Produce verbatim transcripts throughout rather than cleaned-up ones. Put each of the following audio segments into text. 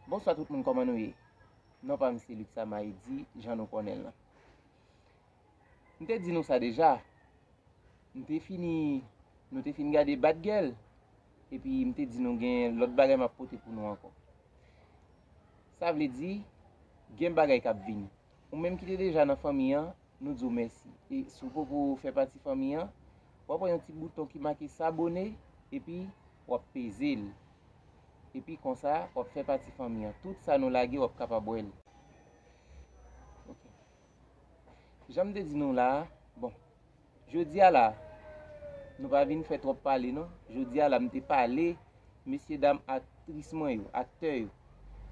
Bonswa tout moun, kòman nou ye? Non pa m se Luxa Maïdi, jan nou konnen l lan. M te di nou sa deja. M te fini, nou te fin gade Bad Girl, epi m te di nou gen lòt bagay m ap pote pou nou ankò. Sa vle di, gen bagay k ap vini. Ou menm ki te deja nan fanmi an, nou di w mèsi. E si w poko fè pati fanmi an, w ap wè yon ti bouton ki make s'abonner, epi w ap peze l. Epi konsa, w ap fè pati fanmi an. Tout sa nou lage, w ap kapab wè l. Ok. Jan m te di nou la a, bon, jodi a la, nou pa vin fè twòp pale non. Jodi a la, m te pale, mesye dam aktris mwen yo, aktè yo.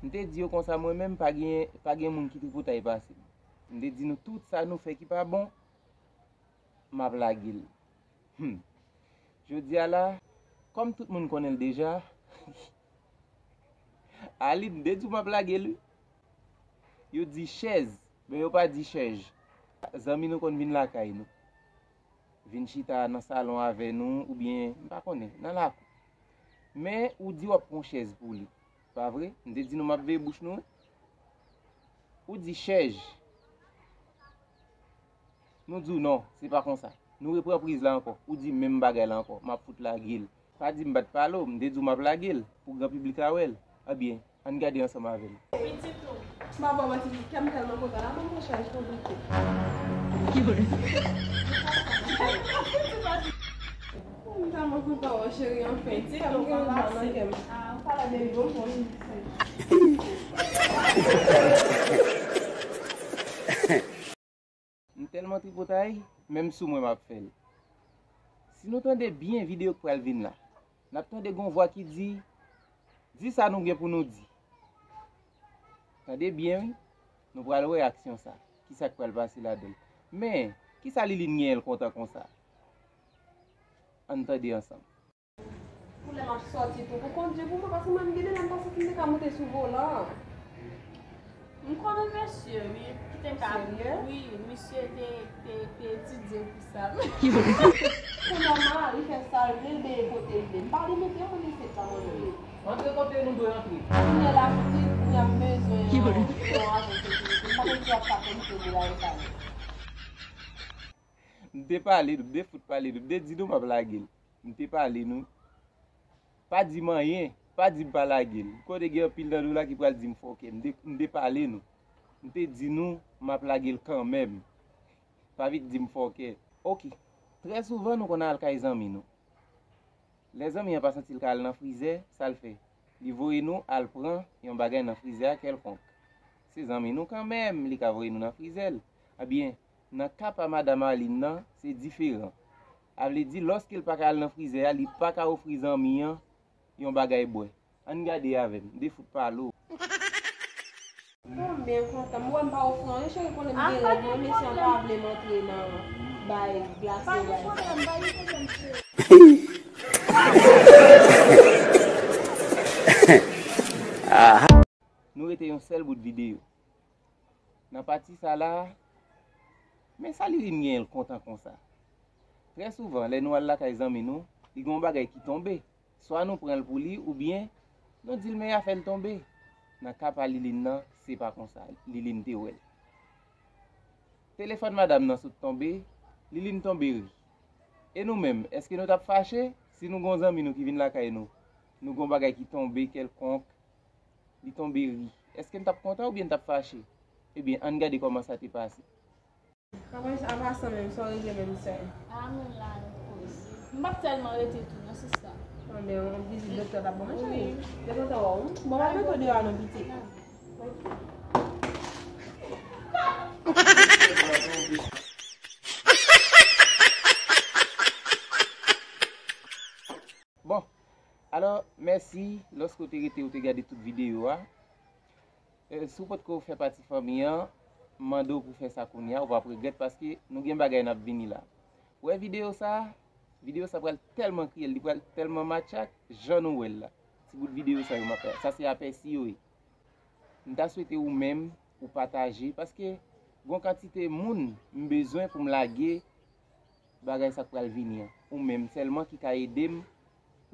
M te di yo konsa, mwen menm, pa gen, pa gen moun ki tripotay pase m. M te di nou tout sa nou fè ki pa bon, m ap lage l. Hmm. Jodi a la, kòm tout moun konnen l deja, Aline, m te di w m ap lage l wi. Yo di chèz, men yo pa di chèj. Zanmi nou konn vin lakay nou. Vin chita nan salon avè nou, oubyen, m pa konnen, nan lakou. Men ou di w ap pran chèz pou li. Pa vre? M te di nou m ap veye bouch nou wi. Ou di chèj. Nou di w non, se pa konsa. Nou repran priz la ankò. Ou di menm bagay la ankò. M ap fout lage l. Pa di m pa t pale w, m te di w m ap lage l pou gran piblik la wè l. Ebyen, ann gade ansanm avè m. Pitit ou. M pa ba w manti, kè m tèlman kontan la, ban m yon chèz pou w goute. M tèlman kontan wè w, cheri, anfen. Pitit ou, kè m gen yon jwa nan kè m. Ah, ou pale de gwo bon. M tèlman tripotay, menm sou mwen m ap fè l. Si nou tande byen videyo k pral vin la, n ap tande gon vwa ki di, di sa nou gen pou nou di. Tande byen wi, nou pral wè aksyon sa, kisa k pral pase ladan l. Men, kisa Liline genyen l kontan konsa? Ann tande ansanm. Pou lè m ap sòti tou, pou kondui pou mwen, paske mwen menm gen de lè m pa santi m te ka monte sou volan. M konnen mesye, wi, ki te ka, wi, misye te, te, te etidye pou sa. Se nòmal, li fè sa l vle, l beye kote l vle. M pa limite mwen isit la, mwen menm. Antre kote nou dwe antre. Kounye a la, m di, kounye a m bezwen yon, yon ajan sekirite. M pa konn si w ap ka fè m fè bagay sa yo. M te pale nou, m te fout pale nou, m te di nou m ap lage l. M te pale nou. Pa di m anyen, pa di m pa lage l. M konnen gen anpil nan nou la ki pral di m fòkè. M te, m te pale nou. M te di nou m ap lage l kanmenm. Pa vit di m fòkè. Oke. Trè souvan nou konn al kay zanmi nou. Lè zanmi an pa santi l ka al nan frizè, sa l fè? Li voye nou al pran yon bagay nan frizè a kèlkonk. Se zanmi nou kanmenm, li ka voye nou nan frizè l. Ebyen, nan ka pa madanm Aline nan, se diferan. A vle di, lòske l pa ka al nan frizè a, li pa ka ofri zanmi an yon bagay bwè. Ann gade avè m, m te fout pale w. Konbyen kontan. M wè m pa ofri anyen, cheri konnen m gen règ mwen, mesye an pa vle m antre nan bay glase bay sa. Nou rete yon sèl bout videyo. Nan pati sa la, men sa Liline genyen l kontan konsa. Trè souvan, lè nou al lakay zanmi nou, li gen yon bagay ki tonbe. Swa nou pran l pou li, oubyen nou di l men afè l tonbe. Nan ka pa Liline nan, se pa konsa. Liline te wè l. Telefòn madanm nan sot tonbe, Liline tonbe ri. E nou menm, èske nou t ap fache si nou gen yon zanmi nou ki vin lakay nou, nou gen yon bagay ki tonbe kèlkonk, li tonbe ri? Èske n t ap kontan oubyen n t ap fache? Ebyen, ann gade kòman sa te pase. Apre sa, apa sa menm, sa w regle menm sè? A, nou la, nou poze. M p ap tèlman rete tou, non, sista. Anben, yon vizit doktè t ap bon, mechan. Wi. Te kontan wè w, wi. Bon, m ap mete w deyò a non, pitit. Bon, alò, mèsi, lòske w te rete, w te gade tout videyo a. E, si w potko fè pati fanmi an, m mande w pou fè sa kounye a, ou p ap regrèt paske nou gen bagay n ap vini la. Ou wè videyo sa a? Videyo sa pral tèlman kriyèl, li pral tèlman matchak, jan nou wè l la. Ti bout videyo sa yo m ap fè. Sa se apèsi yo ye. M ta swete ou menm, ou pataje, paske gon kantite moun m bezwen pou m lage bagay sa k pral vini an. Ou menm sèlman ki ka ede m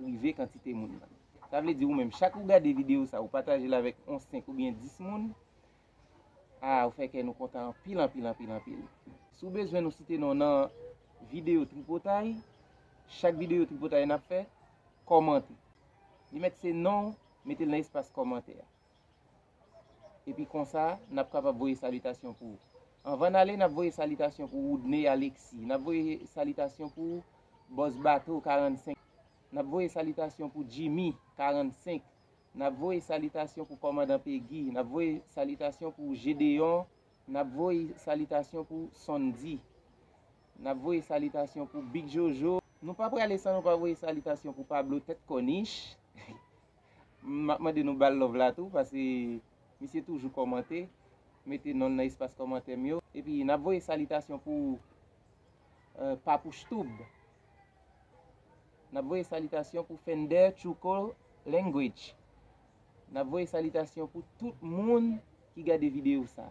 rive kantite moun nan. Sa vle di ou menm, chak ou gade videyo sa, ou pataje l avèk yon senk oubyen dis moun, a, ou fè kè nou kontan anpil, anpil, anpil, anpil. Si w bezwen nou site non nan videyo tripotay, chak videyo tripotay n ap fè, kòmante. Li mèt se non, mete l nan espas kòmantè a. Epi konsa, n ap kapab voye salitasyon pou ou. Anvan n ale, n ap voye salitasyon pou Woodney Alexis. N ap voye salitasyon pou Bòs Bato karannsenk. N ap voye salitasyon pou Jimmy karannsenk. N ap voye salitasyon pou Kòmandan Pegi. N ap voye salitasyon pou Gedeon. N ap voye salitasyon pou Sondy. N ap voye salitasyon pou Big Jojo. Nou pa prale san nou pa voye salitasyon pou Pablo Tèt Kònich. M ap mande nou ba l love la tou, paske misye toujou kòmante, mete non l nan espas kòmantè m yo. Epi n ap voye salitasyon pou, eh, Papouch Tube. N ap voye salitasyon pou Fender Chuko Language. N ap voye salitasyon pou tout moun ki gade videyo sa.